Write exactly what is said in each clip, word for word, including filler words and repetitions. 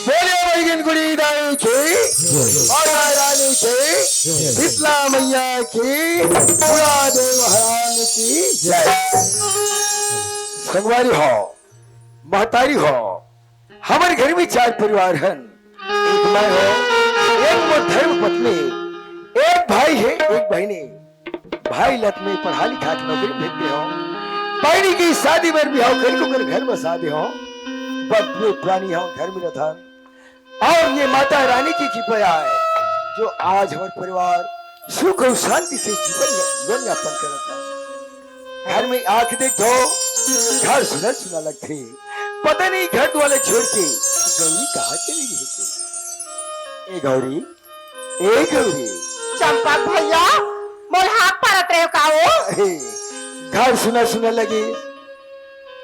बोलिए बहिन गुड़ी दाई की, माता रानी की, शीतला मैया की, बुढ़ा देव महाराज की जय। संगवारी हो, महतारी हो, हमर घर में चार परिवार हन। एक मैं हो, एक मोर धर्म पत्नी, एक भाई हे, एक बहिनी। भाई ल त मैं पढ़ा लिखा के नौकरी भेज दे हो, बहिनी के शादी बर बिहाव करके ओकर घर बसा दे हो। बस दुए प्राणी हो घर में रथन, अउ ये माता रानी की कृपा आय जो आज हमर परिवार सुख अउ शांति से जीवन, जीवन यापन करत हे। घर में आके देखथो, घर सुना सुना लगथे। पता नहीं घर वाले छोड़ के गौरी कहाँ चली गई हे? ए गौरी, ए गौरी। चंपक भैया, मोला हाक पारत रहे हो का वो? अरे, घर सुना सुना लगे,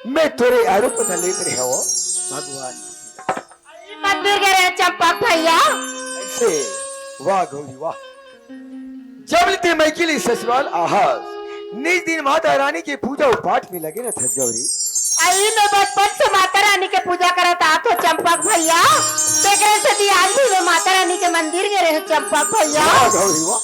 मैं तोरे आरो पता लेत रहे हो भगवान। मंदिर गए रहे चंपक भैया। ऐसे, वाह गौरी वाह। जब ले ते मइके ले ससुराल आहस, निज दिन माता रानी के पूजा अउ पाठ में लगे रहत हस गौरी। अई, मैं बचपन से माता रानी के पूजा करत आत हो चंपक भैया, तेकरे सेती आज भी मैं माता रानी के मंदिर गए रहे चंपक भैया। वाह गौरी वाह।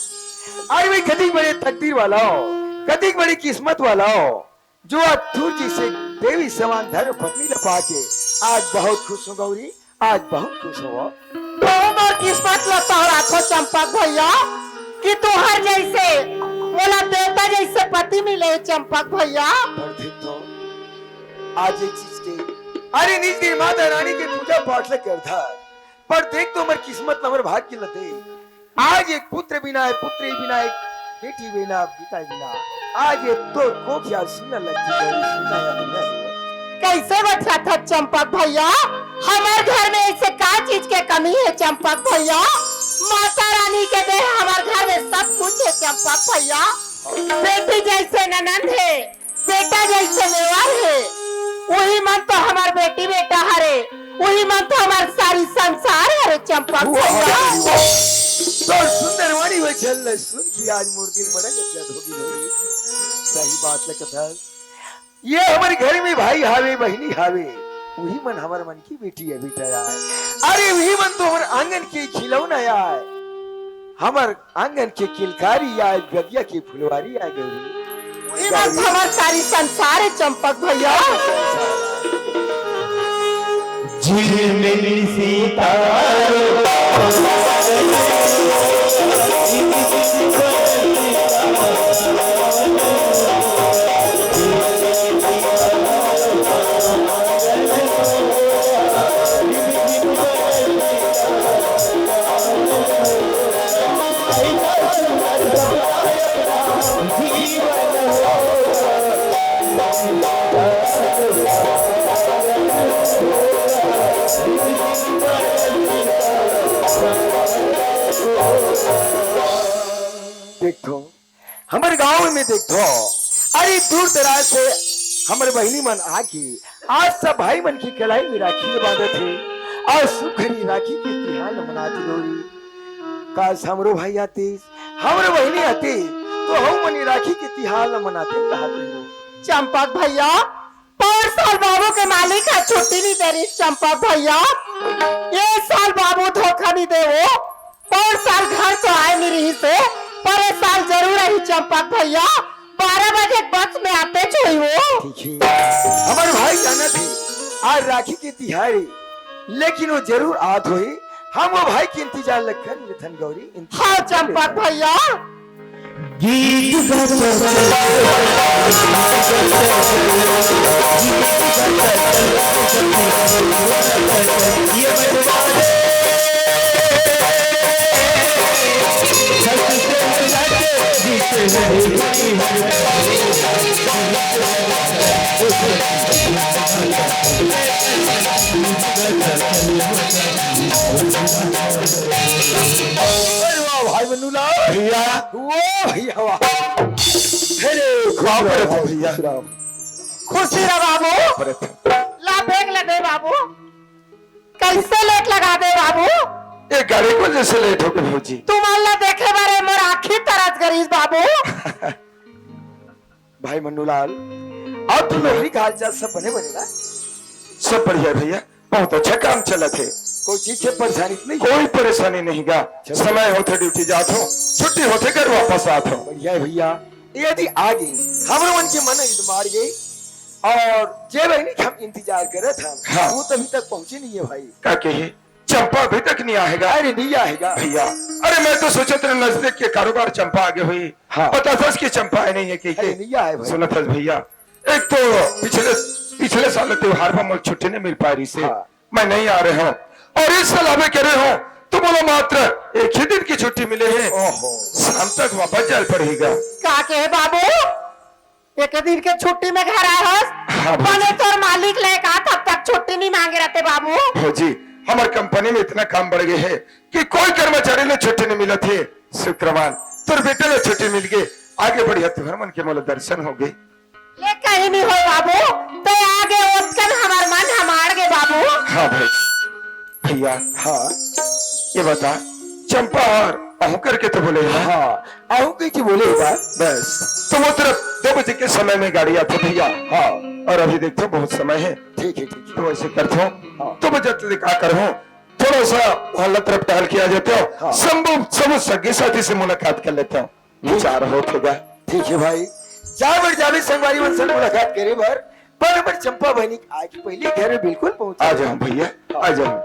अरे भाई, कतिक बड़े तकदीर वाला हो, कतिक बड़ी किस्मत वाला हो। जो आज तोर जइसे देवी समान धर्म पत्नी ल पाके आज बहुत खुश हो गौरी, आज बहुत खुश हो। बहुत मोर किस्मत ल तोहराथो चंपक भैया कि तुहर जइसे मोला देवता जइसे पति मिले चंपक भैया। पर देख तो आज ये चीज के, अरे निज दिन माता रानी के पूजा पाठ ल करथस, पर देख तो हमर किस्मत ल, हमर भाग्य ल दे। आज एक पुत्र बिना है, पुत्री बिना, एक बेटी बिना, बेटा बिना। आज ये तो कोखिया सुना लगती है, सुना है, नहीं है। कैसे बतलाथस चंपक भैया? हमर घर में ऐसे का चीज के कमी है चंपक भैया? माता रानी के दे हमर घर में सब कुछ है चंपक भैया। बेटी जइसे ननंद है, बेटा जइसे देवर हे, उही मन तो हमर बेटी बेटा हरे, उही मन तो हमर सारी संसार हरे चंपक भैया। तोर सुंदरवानी वचन ल सुन के आज मोर दिल बड़ा गदगद हो गे। सही बात ल कथस, ये हमर घर में भाई हावे, बहिनी हावे, उही मन हमर मन की बेटी हे बेटा आय। अरे उही मन तो हमर आंगन के खिलौना आय, हमर आंगन के किलकारी आय, बगिया के फुलवारी आय गौरी। उही मन तो हमर सारी संसार हे चंपक भैया। झिलमिल सितारों देखो, हमर गांव में देखो, अरे दूर दराज से हमर बहिनी मन आके आज सब भाई मन के कलाई में राखी ल बांधत हे अउ सुघरी राखी के तिहार ल मनात हे गौरी। काश हमरो भाई आतिस, हमरो बहिनी आतिस, तो हम मन राखी के तिहार ल मनाते कहत रहो। चंपक भैया, पौर साल बाबू के मालिक ह छुट्टी नहीं दे रहिस चंपक भैया, ये साल बाबू धोखा नहीं दे वो। पौर साल घर तो आए नहीं रहिस हे, पर ये साल जरूर आही चंपक भैया, बारह बजे बस में आते छुई वो। ठीक है, हमर भाई जानत हे आज राखी के तिहार हे, लेकिन वो जरूर आत होही। हम वो भाई के इंतजार ल कर लेथन गौरी, इंतजार हाँ कर चंपक लेथन। भैया। गीत गाता चल, गीत गाता चल, गीत गाता चल, ये बजवा दे। सच से मिला के गीत है। अरे वाह भाई मन्नू लाल। भैया। वाह भैया वाह। अरे खुश बाप रे रहो, भैया। खुश रहो। खुशी रह बाबू। बाप रे। ला बैग ला दे बाबू। कैसे लेट लगा दे बाबू? ये गाड़ी को जैसे लेट हो गए भौजी। तुम्हारा देखे बारे मोर आँखी तरस गरीस बाबू। भाई मन्नूलाल, आप तो नौकरी का हालचाल सब बने बने ना? सब बढ़िया है भैया, बहुत अच्छा काम चलत है। कोई चीज के परेशानी तो नहीं? कोई परेशानी नहीं गा। चलो। समय होते ड्यूटी जात हो, छुट्टी होते घर वापस आत हो। बढ़िया है भैया, यदि आगे हमरो मन के मन इद मार गई और जे बहनी के हम इंतजार करत हम, हाँ। वो तो अभी तक पहुंचे नहीं है भाई। का कहे? चंपा अभी तक नहीं आएगा। अरे नहीं आएगा। भैया, अरे मैं तो सोचत रहे नजदीक के कारोबार चंपा आगे हुई। हाँ। पता था कि चंपा है नहीं है कि अरे के? नहीं आए भाई। सुनत हस भैया, एक तो पिछले, पिछले साल त्योहार पर मुझे छुट्टी नहीं मिल पा रही से। हाँ। मैं नहीं आ रहे हूँ। और इस साल अबे कह रहे हो तो बोलो मात्र एक ही दिन की छुट्टी मिले है। ओहो। शाम तक वापस जाना पड़ेगा। का कहे बाबू? एक दिन के छुट्टी में घर आए हस? हाँ, भौजी। बने तोर मालिक ले का तब तक छुट्टी नहीं मांगे रहते बाबू। भौजी, हमार कंपनी में इतना काम बढ़ गए है कि कोई कर्मचारी ले छुट्टी नहीं मिलत है। शुक्रवान तोर बेटे ले छुट्टी मिल गए, आगे बढ़िया तुहर मन के मोला दर्शन हो गए। ले कहीं नहीं हो बाबू, तो आगे ओतकन हमार मन हमार गए बाबू। हाँ भाई। भैया, हाँ। ये बता, चंपा और अहूँ करके तो बोले है ना? हाँ, अहूँ कह के बोले है बा। बस, तो वो तरफ दो बजे के समय में गाड़ी आते भैया। हाँ। और अभी देखते हो बहुत समय है। ठीक है, ठीक है। तो ऐसे करते हो, हाँ। दो बजे तक का करो, थोड़ा सा मोहल्ला तरफ टहल के आ जाते हो। हाँ। सब, सब सगे साथी से मुलाकात कर लेते हो। विचार होत होगा। ठीक है भाई, जा बर जाबे संगवारी मन से मुलाकात करे बर, पर हमर चंपा बहिनी आज पहले घर में बिल्कुल पहुंच आ जाओ भैया, आ जाओ।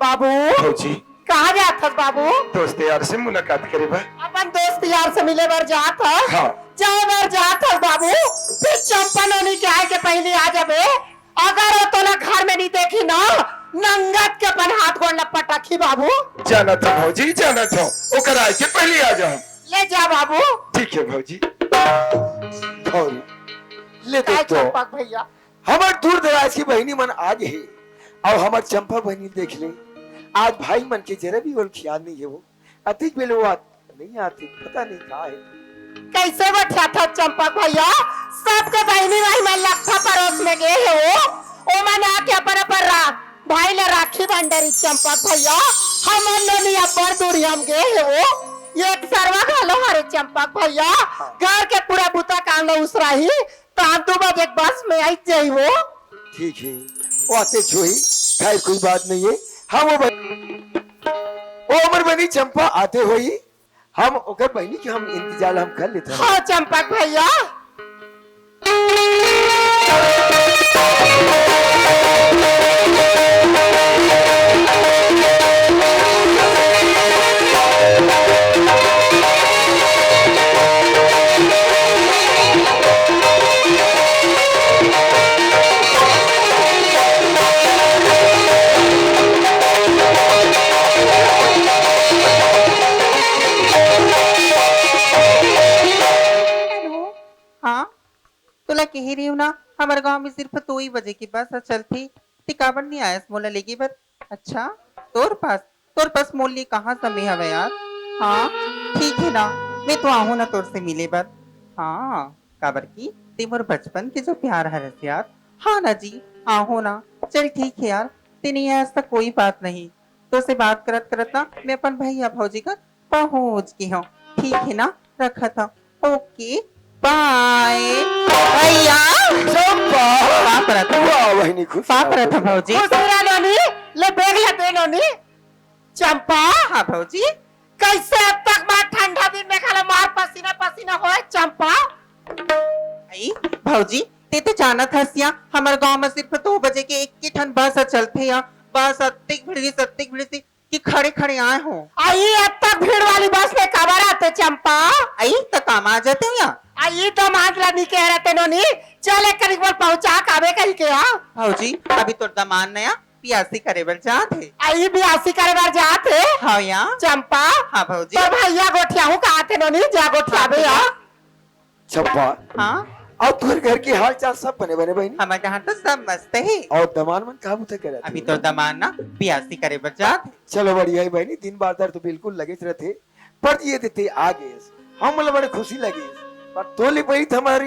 बाबू, भौजी। कहाँ जात हस बाबू? दोस्त यार से मुलाकात करे बर। अपन दोस्त यार से मिले बर जात हस? हाँ। जाए बर जात हस बाबू, फिर चंपा नोनी के आए के पहले आ जाबे। अगर वो तोला घर में नहीं देखी ना, नंगत के अपन हाथ गोड़ ल पटकही बाबू। जानत हो भौजी, जानत हो, ओकर आए के पहले आ जाओ। ले जा बाबू। ठीक है भौजी। भौजी, ले काय दोस्तों, चंपक भैया? हमर दूर दराज की बहिनी मन आ गे हे, अउ हमर चंपा बहिनी देख ले, आज भाई मन के जरा भी ओल खियाल नहीं है वो। अतिक बेले वो आत-, नहीं आती, पता नहीं का है। कैसे बठियाथस चंपक भैया? सबके बहिनी भाई मन लट्ठा परोस में गे हे वो, ओमन आके अपन अपन रा-, भाई ले राखी बांध डरी चंपक भैया, हमन नोनी अब्बड़ दूरी हम गे हे वो, एक सरवा घलो हरे चंपक भैया, हाँ। घर के पूरा बुता काम ल उसराही, त दू बजे के बस में आई जाई वो। ठीक है, वो आते होही, खैर कोई बात नहीं है, हम वो बन-, वो हमर बहिनी चंपा आते होही, हम ओकर बहिनी के हम इंतजार हम कर लेथन। हाँ चंपक भैया। हेलो, हाँ, तोला कहे रहिव ना, हमर गांव में सिर्फ दो ही बजे के बस ह चलथे, ते काबर नहीं आयस मोला लेगे बर? अच्छा, तोर पास, तोर पास मोर लिए कहाँ समय हवे यार? हाँ, ठीक है ना, मैं तो आहूँ ना तोर से मिले बर। हाँ, काबर कि ते मोर बचपन के जो प्यार हरस यार। हाँ ना जी, आहूँ ना। चल ठीक है यार, ते नहीं आयस त कोई बात नहीं। तो से बात करत करत ना मैं अपन भैया भौजी घर पहुंच गे हंव। ठीक है ना, रखत हंव। ओके, बाय। भैया। चंपा। का करत हंव? वाह, बहिनी, खुश का रहो, करत हंव खुश रहो। भौजी? खुश रहो, नोनी। ले बैग ला दे, नोनी। चंपा। हाँ, भौजी। कैसे अब तक मार ठंडा दिन में खाला मार पसीना पसीना होए, चंपा? आई, भौजी, ते तो जानत हस या, हमर गांव में सिर्फ दो बजे के एक ही ठन बस ह चलथे या। बस अतिक भीड़ से, अतिक भीड़ से कि खड़े खड़े आए हो। आई, अब तक भीड़ वाली बस में काबर आते चंपा? आई, त काम आ जाते हो या? आई, दमाद ला नहीं कह रहे ते नोनी, चल एक करीब बोल पहुंचा काबे कहीं के आ। भौजी, अभी तोर दमाद नया बियासी करे बर जात हे। आई, बियासी करे बर जात हे? हाँ या। चंपा, हाँ भौजी। तो भैया गोठियाहूँ कहा थे नोनी, जा गोठियाबे या। चंपा। हाँ? अउ तोर घर के हाल चाल सब बने बने बहिनी? हमर यहाँ तो सब मस्त हे। अउ दमांद मन का बुता करत अभी हे? तो दमांद ना बियासी करे बर जात हे। चलो बढ़िया हे बहिनी, दिन बार दर तो बिल्कुल लगेच रथे, पर ये देते आ गेस, हमला बड़े खुशी लगे। पर तोले पहली तो हमर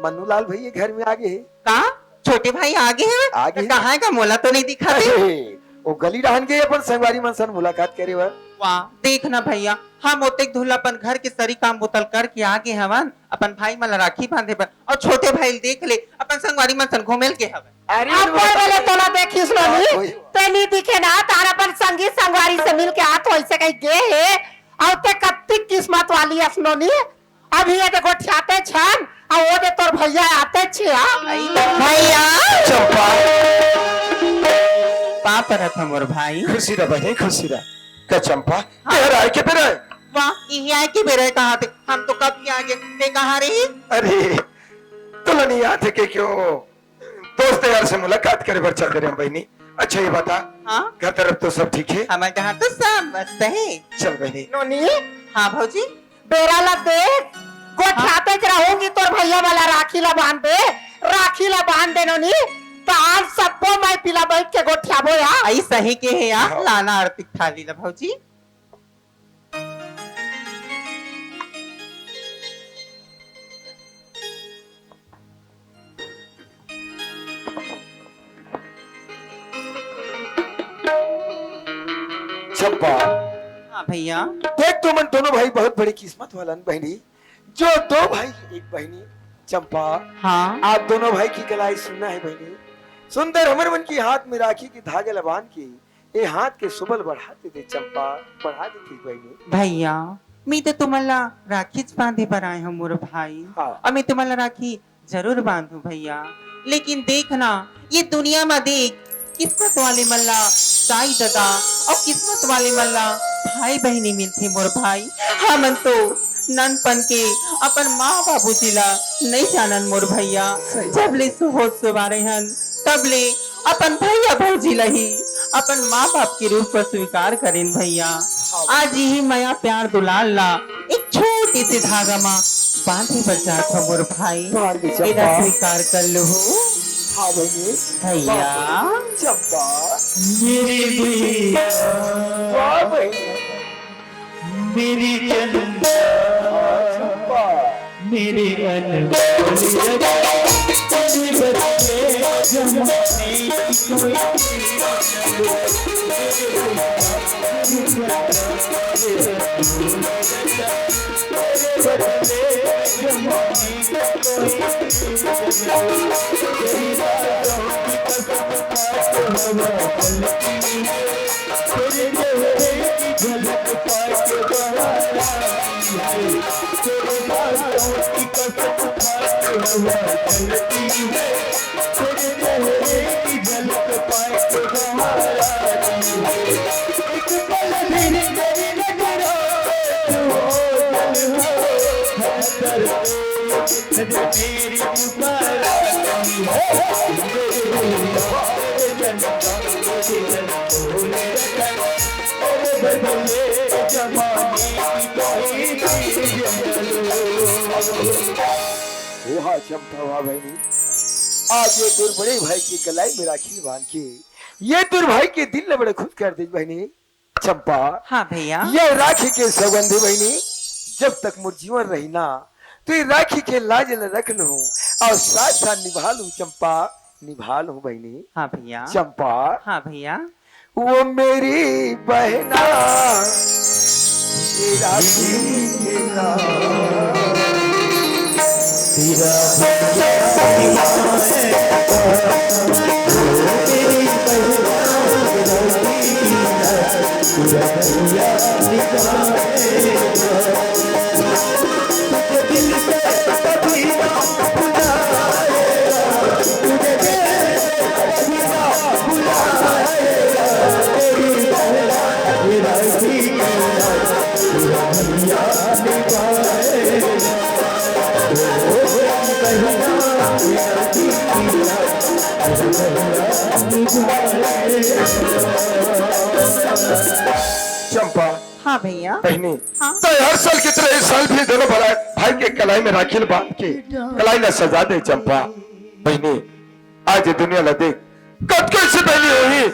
मन्नू लाल भैया घर में आ गे हे। का? छोटे भाई आ गे हे? आ गे हे। कहाँ हे का? मोला तो नहीं दिखा दे। अरे, वो गली डहन गे अपन संगवारी मन सन मुलाकात करे बर। वाह, देख ना भैया, हम ओतेक दूर ले अपन घर के सरी काम बुता ल करके आ गे हवन, अपन भाई मन ला राखी बांधे बर, अउ छोटे भाई ल देख ले, अपन संगवारी मन सन घूमे ल गे हवन। अरे, अब्बड़ बेले तोला देखिस नोनी, हाँ, वही। ते नी दिखे ना, तार अपन संगी संगवारी से मिल के आत हो, ऐसे कही गे हे, अउ ते कत्ती किस्मत वाली अस नोनी, अभी ये दे गोठियाते छन, अउ वो दे तोर भैया आते छे, हाँ? भैया। चंपा। पाँव परत हंव मोर भाई। खुशी रह बहिनी, खुशी रह। का चंपा, हाँ। तेहर आए के बेरा हे? वाह, इही आए के बेरा हे कहाथे, हम तो कब के आ गे, ते कहाँ रही? अरे, तोला नहीं याद हे के क्यों? दोस्त यार से मुलाकात करे बर चल दे रहे हम बहिनी। अच्छा ये बता, हाँ? घर तरफ तो सब ठीक हे? हमर यहाँ तो सब मस्त हे। चल बहिनी। नोनी। हाँ भौजी। बेरा ला देख, गोठियाते हाँ। रहूंगी तोर भैया वाला राखी ला बांध दे, राखी ला बांध दे नोनी, तो आज सबो मैं पिला बैठ के गोठियाबो या। आई सही के हे या, हाँ। लाना आरती थाली ला भौजी। चंपा। हाँ भैया। देख, तुमन दोनों भाई बहुत बड़ी किस्मत वालन बहिनी, जो दो भाई एक बहिनी। चंपा, हाँ। आप दोनों भाई की कलाई सुनना हे बहिनी। सुंदर हमर मन के हाथ में राखी के धागा ला बांध के ए हाथ के सुबल बढ़ा देते चंपा, बढ़ा देते बहिनी। भैया, मैं तो तुमन ला राखीच बांधे बर आए हंव मोर भाई। हाँ। अउ मैं तुमन ला राखी जरूर बांधहूं भैया, लेकिन देख ना, ये दुनिया म देख, किस्मत वाले मन ला दाई ददा अउ किस्मत वाले मन ला भाई बहिनी मिलथे मोर भाई। हमन तो ननपन के अपन माँ बाबूजी ला नइ जानन मोर भैया। सही बात। जब ले सुहोत सुबारे हन, तब ले अपन भैया भौजी ला ही अपन माँ बाप के रूप म स्वीकार करेन भैया। हाँ। आज इही मया प्यार दुलार ला एक छोटे से धागा म बांधे बर चाहत हंव मोर भाई। बांध दे चंपा। एला स्वीकार कर लूहू। हाँ बहिनी। भैया। चंपा। मेरे भैया। वाह बहिनी। मेरी चंदा, मेरे अनमोल रतन, तेरे बदले जमाने की कोई चीज़ नहीं। तेरे बदले जमाने की कोई चीज़ नहीं। तेरी बातों की कसम खा के हवा चलती है। तेरे चेहरे की झलक पाके बहार आई है। तेरे बातों की कसम खाके हवा चलती है। तेरे चेहरे की झलक पाके बहार आई है। एक पल फिर तेरी नजरों में ओझल हो, हम करते नजर तेरी पुकार आई है। वाह चंपा, वाह बहिनी, आज ये तोर बड़े भाई के कलाई में राखी बांध के ये तोर भाई के दिल ला बड़ा खुश कर दे बहिनी। चंपा, हाँ भैया। ये राखी के सौगंध हे बहिनी, जब तक मोर जीवन रही ना, तो ये राखी के लाज ला रख लूं अउ साथ साथ निभा लूं चंपा, निभा लूं बहिनी। हाँ भैया। चंपा। हाँ भैया। वो मेरी बहना, ये राखी के नाम। तेरा चंपा, हाँ भैया। बहिनी, हाँ। तो हर साल की तरह इस साल भी दोनों भला भाई के कलाई में राखी ल बांध के कलाई ला सजा दे चंपा। बहिनी, आज ये दुनिया ला देख, कतको ऐसे बहिनी होही,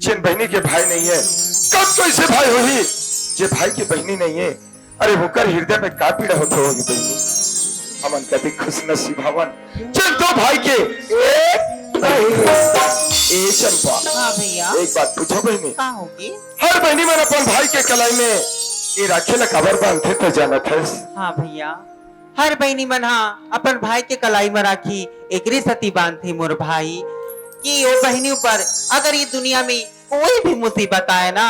जेन बहिनी के भाई नहीं है, कतको ऐसे भाई होही, जे भाई के बहिनी नहीं है। अरे, ओकर हृदय में का पीड़ा होत होही बहिनी? हमन कति खुश नसीब हवन, जेन दो भाई के एक बहिनी। ए चंपा, हाँ भैया। एक बात पूछो बहिनी, का होगे? हर बहिनी मन अपन भाई के कलाई में ये राखी ला काबर बांधथे, त जानत हस? हाँ भैया, हर बहिनी मन हा अपन भाई के कलाई में राखी एकरे सेती बांधथे मोर भाई, कि ओ बहिनी ऊपर अगर ये दुनिया में कोई भी मुसीबत आए ना,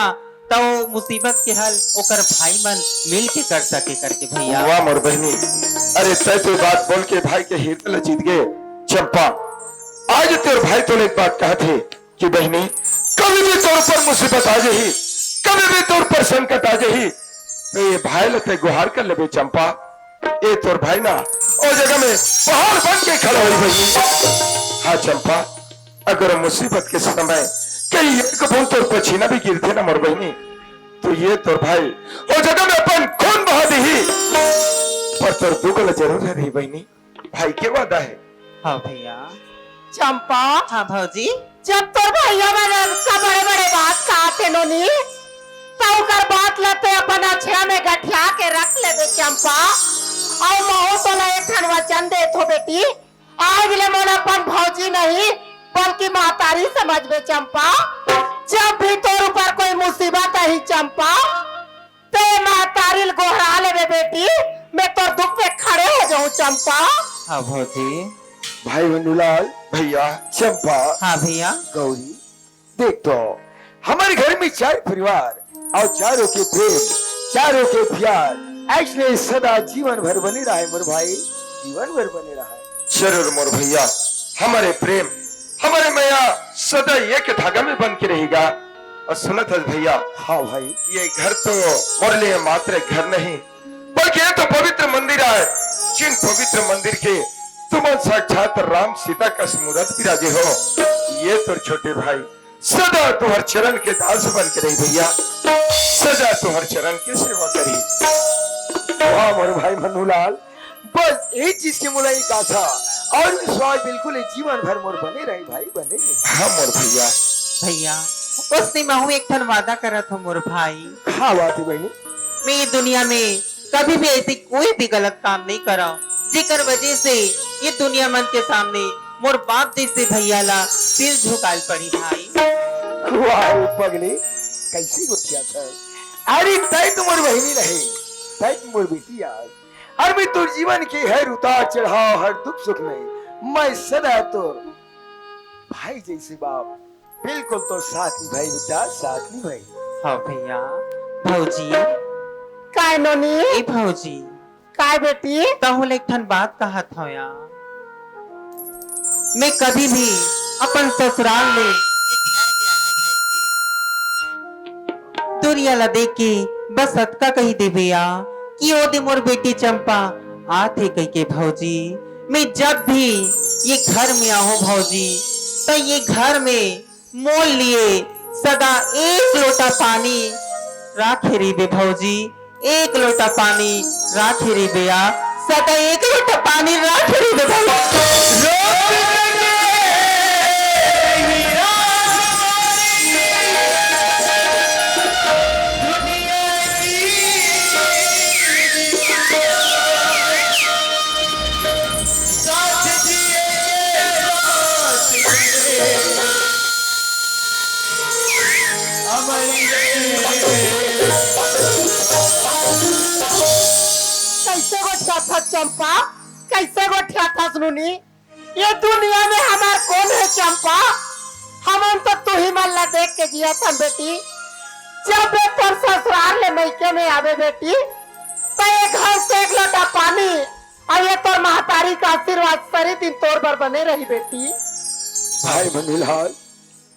त ओ मुसीबत के हल ओकर भाई मन मिल के कर सके करके भैया। वाह मोर बहिनी, अरे तै तो बात बोल के भाई के हृदय ला जीत गे। चंपा, आज तोर भाई तोले एक बात कहत हे, कि बहिनी, कभी भी तोर ऊपर मुसीबत आ जाही, कभी भी तोर ऊपर संकट आ जाही, तो ये भाई ला तै गुहार कर लेबे चंपा। ये तोर भाई ना, ओ जगह में पहाड़ बन के खड़ा होई बहिनी। हाँ चंपा, अगर मुसीबत के समय कहीं एक बूंद तोर पसीना भी गिरथे ना मोर बहिनी, तो ये तोर भाई ओ जगह में अपन खून बहा देही, पर तोर दुख ला जरूर हरही बहिनी। भाई के वादा है। हाँ भैया। चंपा। हाँ भौजी। जब तोर भैया मन अतका बड़े-बड़े बात कहत हे नोनी, त ओकर बात ल तैं अपन अछरा में गठिया के रख लेबे चंपा। अउ महूं तोला एक ठन वचन देत हो बेटी, आज ले मोला अपन भौजी नहीं, बल्कि महतारी समझबे चंपा। जब भी तोर ऊपर कोई मुसीबत आही चंपा, तैं महतारी ल गोहरा लेबे बेटी, मैं तोर दुख में खड़े हो जाऊं चंपा। हाँ भौजी। भाई मनुलाल। भैया। चंपा। हाँ भैया। गौरी, देख तो, हमारे घर में चार परिवार और चारों के प्रेम, चारों के प्यार ऐसने सदा जीवन भर बने रहे मोर भाई, जीवन भर बने रहे। जरूर मोर भैया, हमारे प्रेम, हमारे मया सदा एक धागा में बन के रहेगा। और सुनत हस भैया, हाँ भाई। ये घर तो मोर लिए मात्र घर नहीं, बल्कि ये तो पवित्र मंदिर आय, जिन पवित्र मंदिर के तुमन साक्षात राम सीता कस मूरत विराजे हो। ये तोर छोटे भाई सदा तुहर चरण के दास बन के रही भैया, सदा तुहर चरण के सेवा करी। वाह मोर भाई मनुलाल, बस एक चीज के मोला एक आशा और विश्वास, बिल्कुल ये जीवन भर मोर बने रही भाई, बने रही। हाँ मोर भैया। भैया, ओसने महूं एक ठन वादा करत हों मोर भाई। का बात हे बहिनी? मैं ये दुनिया में कभी भी ऐसी कोई भी गलत काम नहीं करंव, जेकर वजह से ये दुनिया मन के सामने मोर बाप जैसे भैया ला सिर झुकाल पड़ी भाई। वाह रे पगली, कैसी गोठियाथस? अरे तैं तो मोर बहिनी नहीं, तैं तो मोर बेटी आस। अउ मैं तोर जीवन के हर उतार चढ़ाव, हर दुख सुख में मैं सदा तोर भाई जैसे बाप, बिल्कुल तोर साथ निभाई बेटा, साथ निभाई। हाँ भैया। भौजी। काय नोनी? ए भौजी। काय बेटी? तहूं ले एक ठन बात कहत हंव यार, मैं कभी भी अपन ससुराल ले दुनिया ला देख के बस अतका कही देबे या कि ओ दे मोर बेटी चंपा आथे कहिके भौजी। मैं जब भी ये घर में आहूं भौजी, त ये घर में मोर लिए सदा एक लोटा पानी राखे रहिबे भौजी, एक लोटा पानी राखे रहिबे या, सदा एक लोटा पानी राखे रहिबे भौजी। कैसे गोठियाथस चंपा, कैसे गोठियाथस नोनी? ये दुनिया में हमार कोन हे चंपा? हमन तो तुही मन ला देख के जियत हन बेटी। जब ले तोर ससुराल ले मइके में आबे बेटी, त ये घर से एक लोटा पानी अउ ये तोर महतारी का आशीर्वाद सरी दिन तोर बर बने रही बेटी। भाई मनीलाल,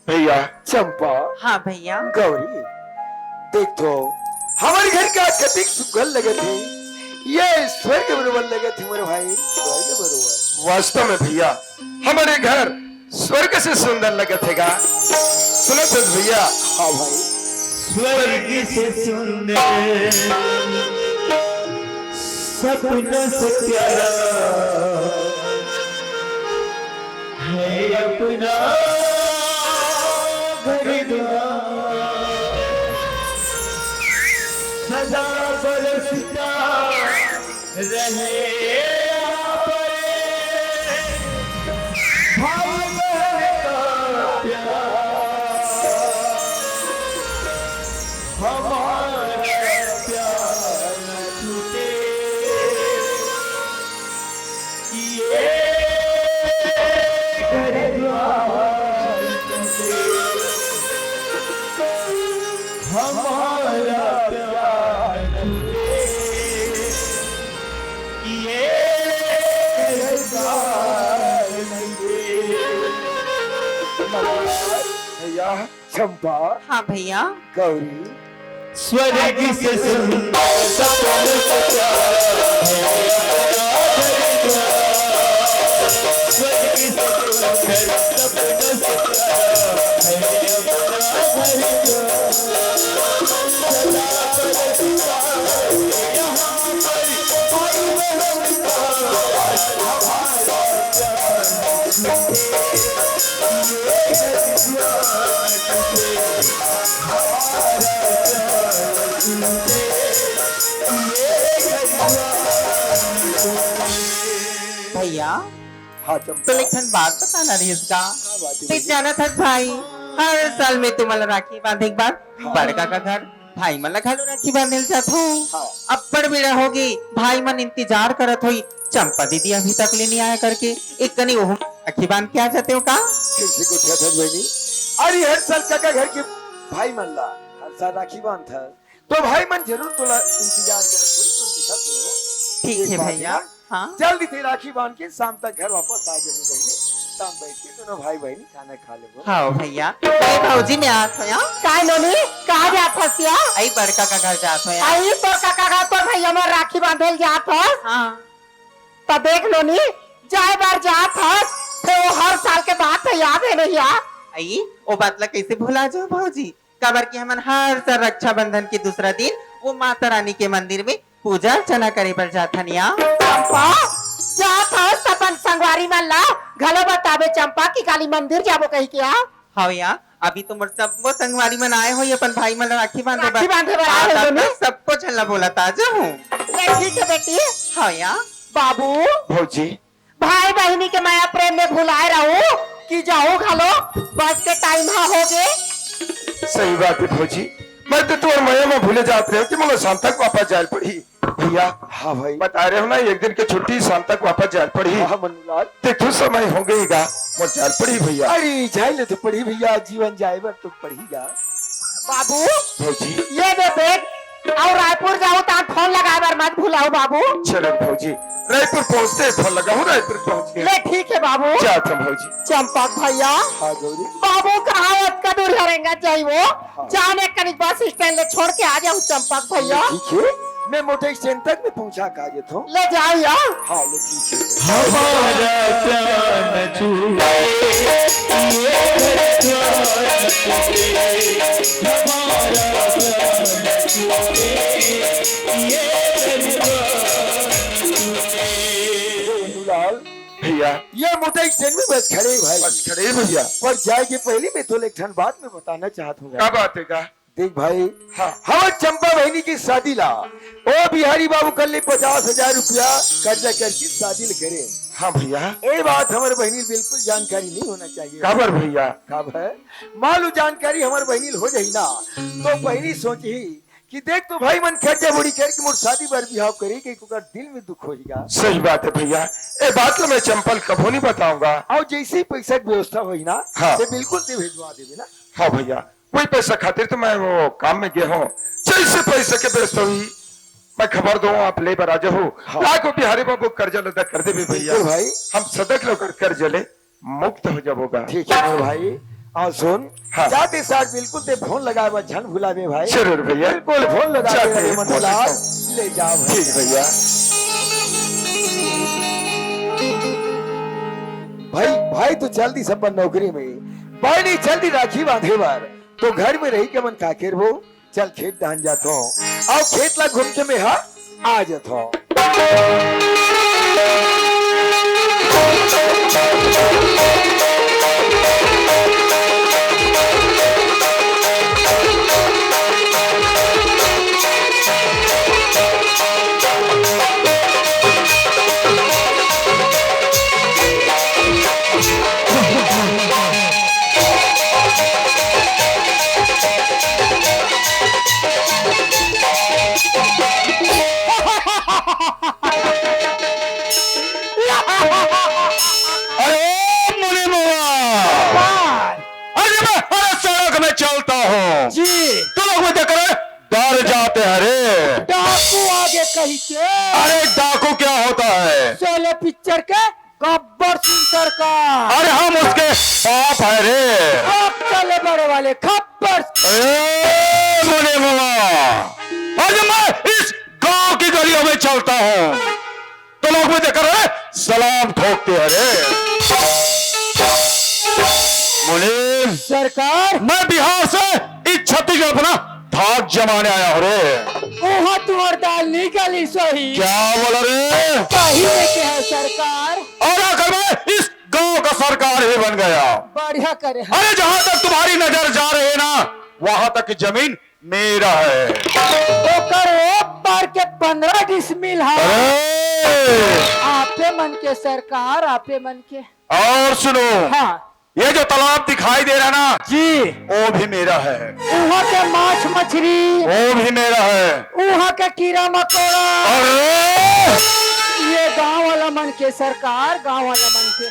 भैया। चंपा। हाँ भैया। गौरी, देख तो, हमर घर का कतिक सुघर लगत हे। ये स्वर्ग बरोबर लगत हे मोर भाई, स्वर्ग बरोबर। वास्तव में भैया, हमर घर स्वर्ग से सुंदर लगत हे गा। सुनत हस भैया? हाँ भाई। स्वर्ग से सुंदर, सपनों से प्यारा है अपना घर द्वार। सदा बरसता रहे यहाँ पर भाई बहन का प्यार। हमारा प्यार न छूटे, ये घर द्वार टूटे। हमारा प्यार न छूटे, ये घर द्वार टूटे। भैया, चंपा। हाँ भैया। गौरी। स्वर्ग से सुंदर, सपनों से प्यारा है अपना घर द्वार। स्वर्ग से सुंदर, सपनों से प्यारा है अपना घर द्वार। सदा बरसता है यहाँ पर भाई बहन का हमारा प्यार। भैया, हाँ, चंपा। तो एक ठन बात बताना रहिस का। का बात है ते भैया? जानत हस भाई, हर साल में तुमन ला राखी बांधे के बाद हाँ। बड़का का घर भाई मन ला घलो राखी बांधे ल जाथों। हाँ। अब्बड़ बेरा होगे, भाई मन इंतजार करत होई, चंपा दीदी अभी तक ले नहीं आया करके, एक कनी ओहू राखी बांध के आ जाते हो का? कैसे गोठियाथस बहिनी? अरे हर साल कका घर के भाई मन ला हर साल राखी बांधथस, तो भाई मन जरूर तोला इंतजार करत होई, तोला दिखत होई वो। ठीक है भैया। हाँ। जल्दी से राखी बांध के शाम तक घर वापस आ जाबे बहिनी, शाम बैठ के दोनों भाई बहिनी खाना खा लेबो। हाँ भैया। ए भौजी, मैं आत हों। काय नोनी, कहाँ जात हस या? आई बड़का का घर जात हों। आई तोर कका का, तोर भैया मन राखी बांधे ल जात हस। हाँ। त देख नोनी, जाए बर जात हस, फेर वो हर साल के बात है, याद है नहीं यार? आई, वो बात ला कैसे भुला जाओ भौजी? काबर कि हमन हर साल रक्षाबंधन के दूसरा दिन वो माता रानी के मंदिर में पूजा अर्चना करे बर जाथन या। चंपा, जात हस त अपन संगवारी मन ला घलो बताबे चंपा कि काली मंदिर जाबो कहिके या। हव या, अभी तो मोर सबो संगवारी मन आए होई अपन भाई मन ला राखी बांधे बर। राखी बांधे बर आए होई। सबको झन ला बोलत आ जाहूं। ले ठीक है बेटी। हव या। बाबू। भौजी। भाई बहिनी के मया प्रेम में भुलाए रहू कि जाहू घलो, बस के टाइम ह होगे। सही बात है भौजी, मैं तो तोर मया में भूले जात रहेंव कि मोला शाम तक वापस जाए ल पड़ही। भैया, हाँ भाई। बता रहे हो ना, एक दिन के छुट्टी, शाम तक वापस जाए ल पड़ही। हाँ मन्नूलाल। देखो समय होगे गा, मोर जाए ल पड़ही भैया। अरे जाए ल तो पड़ही भैया, जीवन जाए बर तो पड़ही गा। बाबू, भौजी। ये दे बैग, अउ रायपुर जाहू त फोन लगाए बर मत भुलाहू बाबू। चलो भौजी, रायपुर पहुँचते ही फोन लगाहूं, रायपुर पहुँच के। ले ठीक है बाबू। जात हंव भौजी। चंपक भैया। हाँ गौरी। बाबू कहाँ है, अतका दूर हरेंगा जाई वो? हाँ। जान एक कनिक बस स्टैंड ले छोड़ के आ जाहू चंपक भैया। ठीक है, मैं मोटर स्टैंड तक में पहुँचा के आ जात हंव। ले जाओ यार। हाँ, ले ठीक है। हमारा प्यार न छूटे, ये घर द्वार न टूटे। हमारा प्यार न छूटे, ये घर द्वार न टूटे। दुलाल, भैया। ये मोटर स्टैंड में बस खड़े भाई। बस खड़े भैया। पर जाए के पहले मैं तोला एक ठन बात मैं बताना चाहत हूँ। का बात है का? देख भाई, हाँ। हमर चंपा बहिनी की शादी ला ओ बिहारी बाबू कल ले पचास हजार रुपया कर्जा करके शादी ल करे। हाँ भैया। ए बात हमर बहिनी ल बिल्कुल जानकारी नहीं होना चाहिए। काबर भैया? काबर? मान लो जानकारी हमर बहिनी ल हो जाही ना, तो बहिनी सोचही कि देख तो भाई मन कर्जा बोड़ी करके मोर शादी बर बिहाव करे के, ओकर दिल में दुख होही गा। सही बात है भैया, ए बात ल मैं चंपा ल कभू नहीं बताऊंगा। अउ जैसे ही पैसा के व्यवस्था होही ना, हाँ। ते बिल्कुल ते भेजवा देबे ना। हाँ भैया, कोई पैसा खातिर तो मैं वो काम में गे हंव, जैसे पैसा के व्यवस्था होही, मैं खबर दूं, आप ले बर आ जाहू। हाँ। लाखों बिहारी बाबू कर्जा ल अदा कर देबे भैया। बिल्कुल भाई। हम सदा के लोग कर्जा ले मुक्त हो जाबो गा। ठीक है मेरे भाई। अउ सुन, हाँ। जाते साथ बिल्कुल ते फोन लगाए बर झन भुलाबे भाई। जरूर भैया। बिल्कुल फोन लगाबे जाते रे फोन मन्नूलाल। ले जा भाई। ठीक भैया। भाई, भाई तो चल दिस अपन नौकरी में, बहिनी चल दिस राखी बांधे बर, तो घर में रही के हमन का करबो? चल खेत डाहन जाथों, अउ खेत ला घूम के मैं हा आ जाथों। अरे मुनि मुआ, अरे मैं हर सड़क में चलता हूँ। जी। तो लोग मुझे देख कर डर जाते हैं रे। डाकू आगे कही के। अरे डाकू क्या होता है? शोले पिक्चर के गब्बर सिंह सरकार। अरे हम उसके बाप है रे। बाप चले बड़े वाले खब्बर। ए मुनि मुआ, आज मैं इस गांव की गलियों में चलता हूँ तो लोग मुझे कर रहे सलाम ठोकते हैं रे। मुनीम, सरकार। मैं बिहार से इस छत्तीसगढ़ अपना धाक जमाने आया हूँ रे। ओहा तुम्हार दाल नहीं गली सही। क्या बोला रे? सही में क्या है सरकार? और आखिर में इस गांव का सरकार ही बन गया। बढ़िया करे। अरे जहां तक तुम्हारी नजर जा रही है ना, वहां तक की जमीन मेरा है। ओकर ओ पार के पन्द्रह डिसमिल है। अरे! आपे मन के सरकार, आपे मन के। और सुनो, हाँ। ये जो तालाब दिखाई दे रहा है ना, जी। वो भी मेरा है। वहाँ के माछ मछली, वो भी मेरा है। वहाँ के कीड़ा मकोड़ा, अरे! ये गांव वाला मन के सरकार, गांव वाला मन के।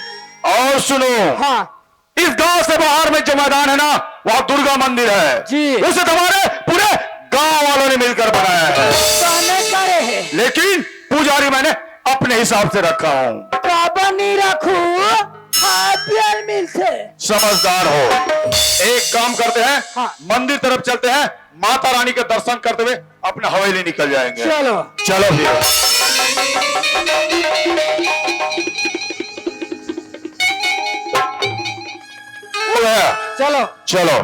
और सुनो, हाँ। इस गांव से बाहर में जो मैदान है ना, वहां दुर्गा मंदिर है। जी। उसे तुम्हारे पूरे गांव वालों ने मिलकर बनाया है। गाने करे है। लेकिन पुजारी मैंने अपने हिसाब से रखा हूँ। काबर नहीं रखू, खाए पियल मिलते। समझदार हो, एक काम करते हैं, हाँ। मंदिर तरफ चलते हैं, माता रानी के दर्शन करते हुए अपना हवेली निकल जाएंगे। चलो। चलो भैया। चलो। चलो।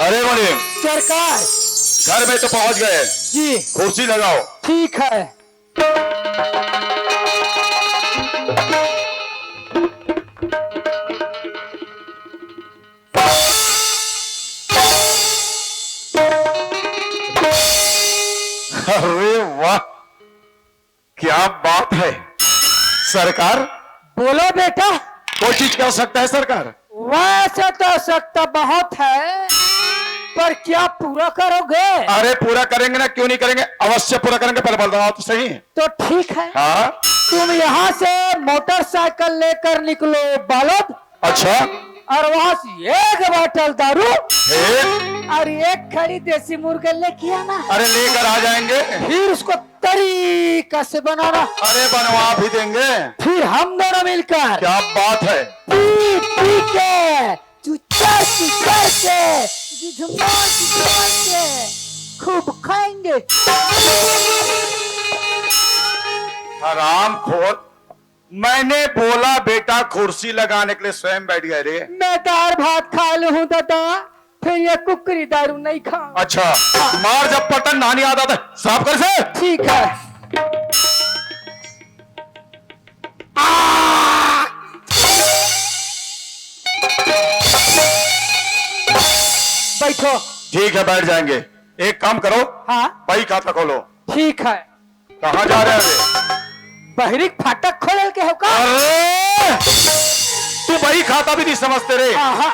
अरे मुनीम, सरकार। घर में तो पहुंच गए। जी। कुर्सी लगाओ। ठीक है। अरे वाह, क्या बात है सरकार। बोलो बेटा। कोई चीज की आवश्यकता है सरकार? वैसे तो आवश्यकता बहुत है, पर क्या पूरा करोगे? अरे पूरा करेंगे ना, क्यों नहीं करेंगे, अवश्य पूरा करेंगे। पहले बताओ तो सही। तो ठीक है। हाँ। तुम यहाँ से मोटरसाइकिल लेकर निकलो बालद। अच्छा। और वहाँ से एक बाटल दारू, एक? और एक खड़ी देसी मुर्गा लेके आना। अरे लेकर आ जाएंगे। फिर उसको तरीका से बनाना। अरे बनवा भी देंगे। फिर हम दोनों मिलकर क्या बात है? पी पी के, चुचर चुचर के, झुझुमार झुझुमार के खूब खाएंगे। हराम खोर, मैंने बोला बेटा कुर्सी लगाने के लिए, स्वयं बैठ गए रे। मैं दार भात खा लूं हूं दादा, फिर ये कुकरी दारू नहीं खाऊं। अच्छा, मार जब पटन नहानी आता था, साफ कर से। ठीक है। आ! बैठो। ठीक है, बैठ जाएंगे। एक काम करो, हाँ। बही खाता खोलो। ठीक है। कहाँ जा रहे हैं रे? बहरी फाटक खोल के हो का? अरे, तू बही खाता भी नहीं समझते रे। आहा।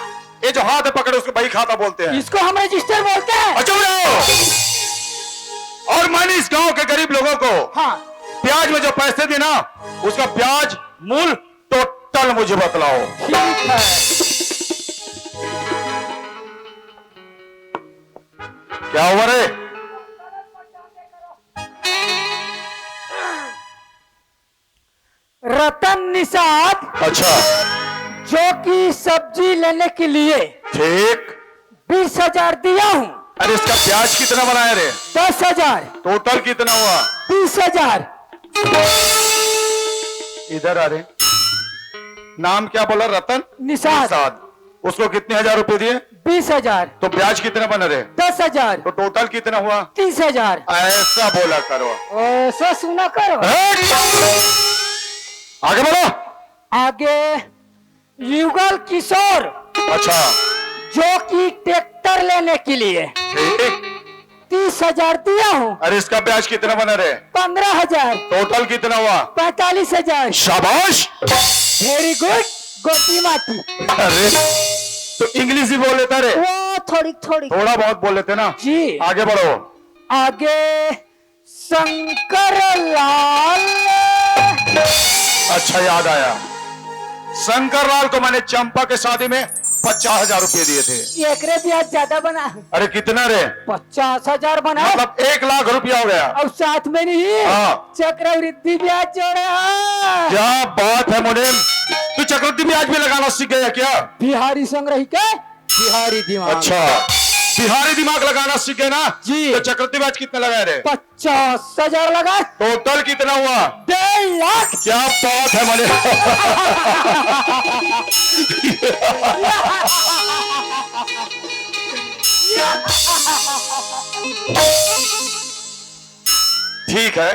ये जो हाथ है पकड़े, उसको बही खाता बोलते हैं। इसको हम रजिस्टर बोलते हैं। अच्छा, रहो। और मैंने इस गांव के गरीब लोगों को, हाँ। ब्याज में जो पैसे दिए ना, उसका ब्याज मूल टोटल मुझे बतलाओ। ठीक है। क्या हुआ रे? रतन निषाद, अच्छा। जो कि सब्जी लेने के लिए, ठीक। बीस हजार दिया हूँ। अरे, इसका ब्याज कितना बनाया रे? दस हजार। टोटल कितना हुआ? बीस हजार। इधर आ रे। नाम क्या बोला? रतन निषाद। निषाद। उसको कितने हजार रुपए दिए? बीस हजार। तो ब्याज कितना बना रे? दस हजार। तो टोटल कितना हुआ? तीस हजार। ऐसा बोला करो। ऐसा सुना करो। हट! आगे बढ़ो। आगे युगल किशोर, अच्छा। जो कि ट्रैक्टर लेने के लिए ठीक। तीस हजार दिया हूँ। अरे, इसका ब्याज कितना बना रे? पंद्रह हजार। टोटल कितना हुआ? पैंतालीस हजार। शाबाश। वेरी गुड। गोटी माटी। अरे, तो इंग्लिश भी बोल लेता रे? वो थोड़ी थोड़ी। थोड़ा बहुत बोल लेते ना। जी। आगे बढ़ो। आगे शंकर लाल। अच्छा, याद आया, शंकर लाल को मैंने चंपा के शादी में पचास हजार रुपए दिए थे। एकरे ब्याज ज्यादा बना। अरे, कितना रे? पचास हजार बना। मतलब, एक लाख रुपया हो गया। और साथ में नहीं, हाँ। चक्रवृद्धि ब्याज जोड़े हैं। क्या बात है मुनीम, तू चक्रवृद्धि ब्याज भी लगाना सीख गया क्या? बिहारी संग रही के बिहारी दिमाग। अच्छा, बिहारी दिमाग लगाना सीख गए ना? जी। तो चक्रवृद्धि ब्याज कितना लगाए रे? पचास हजार लगा। टोटल कितना हुआ? डेढ़ लाख। क्या बात है मने। ठीक है,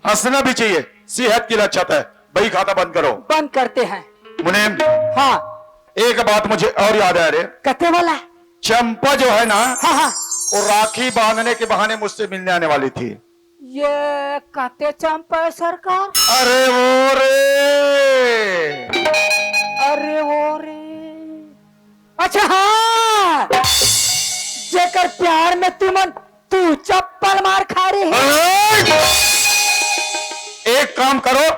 हंसना भी चाहिए, सेहत के लिए अच्छा है। भाई, खाता बंद करो। बंद करते हैं। मुनीम, हाँ। एक बात मुझे और याद आ रही है। कते वाला? चंपा जो है ना, हाँ, हाँ। वो राखी बांधने के बहाने मुझसे मिलने आने वाली थी। ये कते चंपा है सरकार? अरे वो रे। अरे वो रे। अच्छा, हाँ, जेकर प्यार में तुमन तू चप्पल मार खा रही है। अरे! एक काम करो,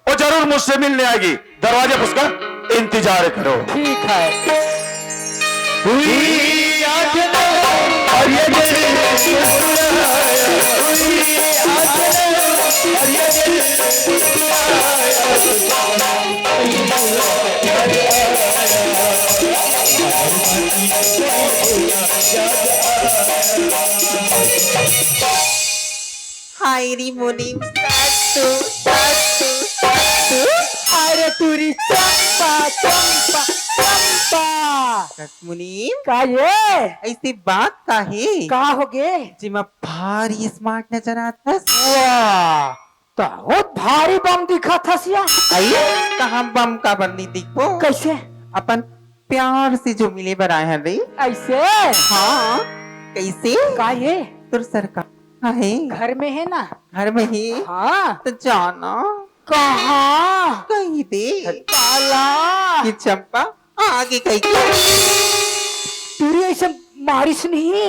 वो जरूर मुझसे मिलने आएगी, दरवाजे पर उसका इंतजार करो। ठीक है। हाय रे मुनीम, सासू, सासू, सासू। हाय रे टूरी चंपा, चंपा, चंपा। कस मुनीम, का ये? ऐसी बात का है? का हो गे? जेमा भारी smart नजर आथस। वाह, बहुत भारी बम दिखत हस या। अई, त हम बम काबर नहीं दिखबो? कैसे? अपन प्यार से जो मिले बर आए हन रे। ऐसे? हाँ, कैसे? का ये? तोर सरकार है? घर में है ना? घर में ही? हाँ। तो जाना। कहाँ? कही दे। काला। कि चंपा आगे कही के। तेरी ऐसे मारिस नहीं,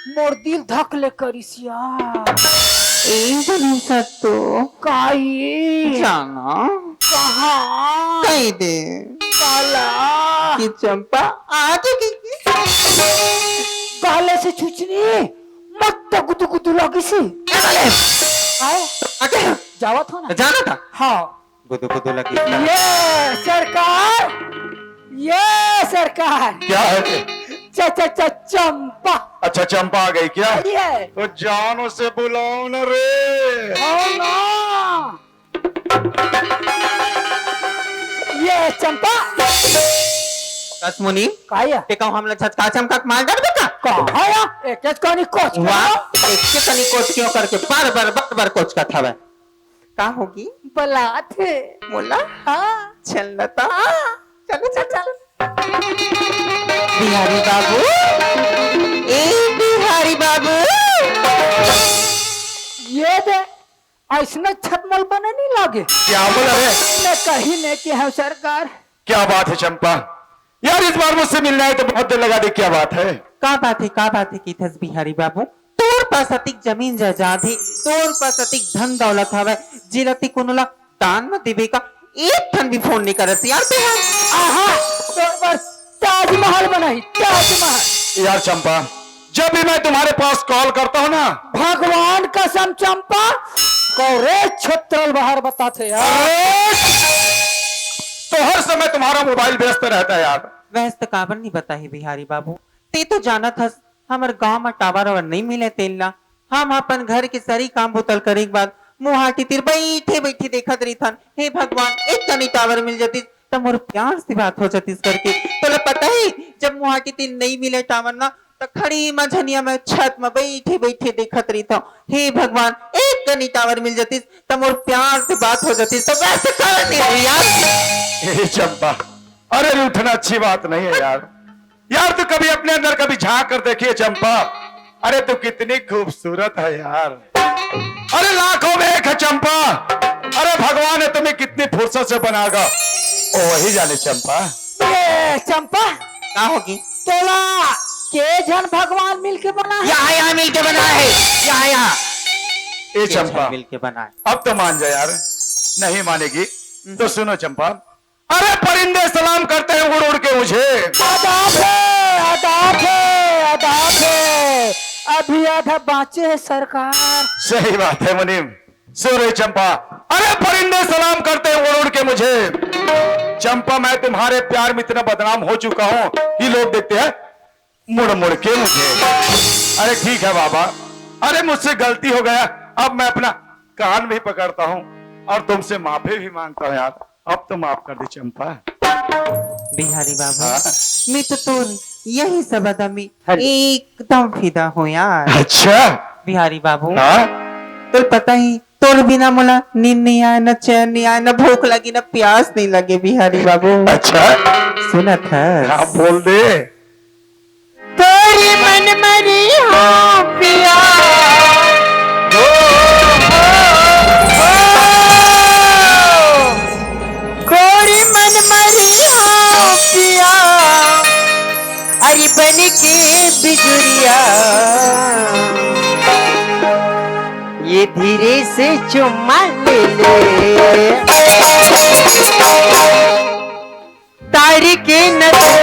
मोर दिल धक ले करिस या। ए बनी सत्तो। काई? जाना। कहाँ? कही दे। काला। कि चंपा आगे कही के। काले से छुचनी, मत तो गुदु गुदु लगिस। ए बने। आए? आगे। जावत हो ना? जाना था। हाँ। गुदु गुदु लगिस। ये सरकार, ये सरकार। क्या है? च-, च-, च-, चंपा। अच्छा, चंपा आ गई क्या? ये। तो जान उसे बुलाओ ना रे। आओ ना। ये चंपा। कस मुनीम? का या? ते कहूँ हमला छचका चमका के मार डरबे का? कहाँ या? एकेच कहानी कोच के वाह, वाह। एके कनी कोच क्यों करके बार बार, बार बार कोच का था वह। का होगी? बलात हे। मोला? हाँ। चल न त। हाँ। चलो, चलो, चलो। बिहारी बाबू, ए बिहारी बाबू। ये दे, ऐसने छत मल बने नहीं लागे। क्या बोला रे? मैं कहीं नहीं कि हम सरकार। क्या बात है चंपा, यार, इस बार मुझसे मिलने आए तो बहुत देर लगा दी, क्या बात है? का बात है, का बात है, किथस बिहारी बाबू? तोर पास अतिक जमीन जायदाद हे, तोर पास अतिक धन दौलत हवय, जेला ते कोनो ला दान म देबे का? एक ठन भी फोन नहीं करत यार ते ह। आहा, तोर बर ताजमहल बनाही, ताजमहल। यार चंपा, जब भी मैं तुम्हारे पास कॉल करता हूँ ना, भगवान कसम चंपा, कौरे छत्रल बाहर बताथे यार। अरे, तो हर समय तुम्हारा मोबाइल व्यस्त रहता है यार। व्यस्त काबर नहीं बताही बिहारी बाबू, ते तो जानत हस, हमर गांव म टावर वावर नहीं मिले तेन ला। हम अपन घर के सरी काम बुतल करे के बाद मुहाटी तीर बैठे बैठे देखत रहिथन, हे भगवान, एक कनी टावर मिल जतिस त मोर प्यार से बात हो जातिस करके। तोला पता हे, जब मोहा के दिन नइ मिले टावर ना, त खड़ी मझनिया में छत में बइठे बइठे देखत रहिथंव, हे भगवान, एक कनी टावर मिल जातिस, त मोर प्यार से बात हो जातिस, त वैसे कारण नहीं है यार। ए चंपा, अरे रूठना अच्छी बात नहीं है यार। यार तू कभी अपने अंदर कभी झांक कर देखिए चंपा, अरे तू कितनी खूबसूरत है यार। अरे लाखों में एक है चंपा। अरे भगवान ने तुम्हें कितनी फुर्सत से बनागा, ओ वही जाने चंपा। ए चंपा, का होगे? तोला के झन भगवान मिलके बना है? यहाँ, यहाँ मिलके बना है, यहाँ, यहाँ। ए के झन चंपा, मिलके बना है। अब तो मान जा यार, नहीं मानेगी तो सुनो चंपा, अरे परिंदे सलाम करते हैं उड़ उड़ के मुझे। आदाब है, आदाब है, आदाब है। अभी आधा बाँचे है सरकार। सही बात है मुनीम। सुन रे चंपा, अरे परिंदे सलाम करते हैं उड़ उड़ के मुझे। चंपा, मैं तुम्हारे प्यार में इतना बदनाम हो चुका हूँ कि लोग देखते हैं मुड़ मुड़ के मुझे। अरे ठीक है बाबा, अरे मुझसे गलती हो गया, अब मैं अपना कान भी पकड़ता हूँ और तुमसे माफी भी मांगता हूँ यार। अब तो माफ कर दे चंपा। बिहारी बाबू, हाँ? मैं तो तोर यही सब अदा में एकदम फिदा हूँ यार। अच्छा। बिहारी बाबू, हाँ? तोर पता ही, तोर बिना मोला नींद नहीं आए, ना चैन नहीं आए, ना भूख लगी, ना प्यास नहीं लगे बिहारी बाबू। अच्छा। सुनत है? हाँ, बोल दे। कोरी मन मरी हो पिया। ओ, ओ, ओ। कोरी मन मरी हो पिया। अरे बन के बिजुरिया। ये धीरे से चुम्मा ले ले। तारी के नजर।